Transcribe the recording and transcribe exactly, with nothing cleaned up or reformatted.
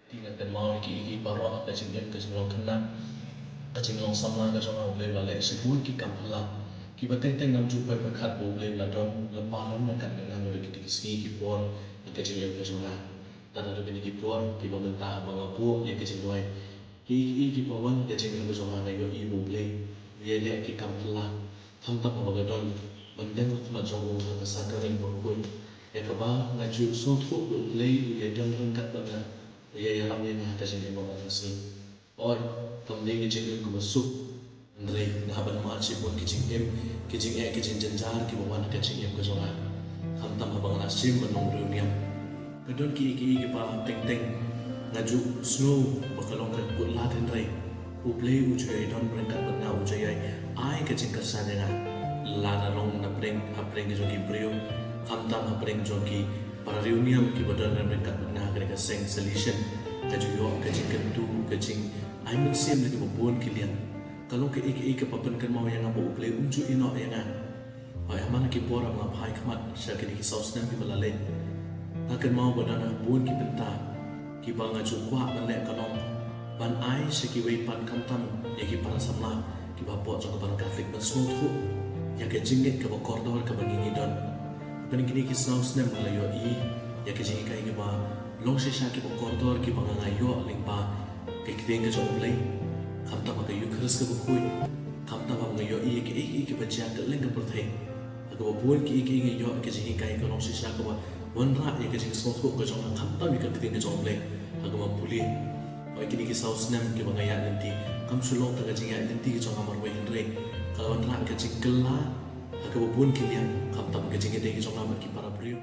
Nga kynmaw ïa ki, ïa ki baroh, ka jingim, ka jinglong khynnah, ka jinglong samla ka jong nga, U Blei u la leh shibun ki kam phylla kiba teng teng ngam ju poi pyrkhat ba U Blei u la don, u la pynlong ryngkat bad nga ha kine ki sngi ki por ha ka jingim ka jong nga. Lada dei kine ki por kiba mynta haba nga buh ïa ka jingduwai, ki, ki, kiba wan ha ka jingim ka jong nga, nga ïohi ba U Blei u ïaleh ki kam phylla. Khamtam haba nga don ban deng ha khmat jong u ha ka sakramit bakhuid, ïa kaba nga ju sngewthuh ba U Blei u ïadon ryngkat bad nga, u ïalam ïa nga ha ka jingim ba man ka sngi. Hooid, kam dei ka jingim kaba suk, hynrei nga hap ban mad shibun ki jingim, ki jingeh, ki jingjynjar kiba wan ha ka jingim ka jong nga. Khamtam haba nga la shim ban long riewniam, ka don ki, ki, kiba teng teng nga ju sngew ba ka long ka kut lad, hynrei U Blei u ju ïadon ryngkat bad nga, u ju ïai ai ka jingkyrshan ïa nga. Lada long na pdeng, hapdeng ka jong ki briew, khamtam hapdeng jong ki para riewniam kiba don ryngkat bad nga ha kane ka seng Salesian, nga ju ïoh ka jingkyntu, ka jingai mynsiem na kiba bun ki liang. Ka long kaei kaei kaba pynkynmaw ïa nga ba U Blei um ju ïehnoh ïa nga. Hooid, ha man ki por haba nga phai khmat sha kine ki saw snem kiba la leit, nga kynmaw ba don ha bun ki bynta kiba nga ju kwah ban leh, ka long ban ai sha kiwei pat, khamtam ïa ki para samla kiba hapoh jong ka balang Katholik ban sngewthuh ïa ka jingngeit kaba kordor kaba ngi ngi don. Hapdeng kine ki saw snem nga la ïohi ïa ka jinghikai kiba long shisha kiba kordor kiba nga, nga ïoh lyngba ka ktien ka jong U Blei, khamtam ha ka Eukharist kaba khuid, khamtam haba nga ïohi ïa kiei kiei kiba jia kylleng ka pyrthei. Ha kaba bun kiei kiei nga ïoh ka jinghikai ka long shisha kaba wanrah ïa ka jingsngewthuh ka jong nga khamtam ïa ka ktien ka jong U Blei ha kaba pule. Hooid, kine ki saw snem kiba nga ïaid lynti, kam shu long tang ka jingïaid lynti ka jong nga marwei, hynrei ka la wanrah ka jingkylla ha kaba bun ki liang, khamtam ka jingïadei ka jong nga bad ki para briew.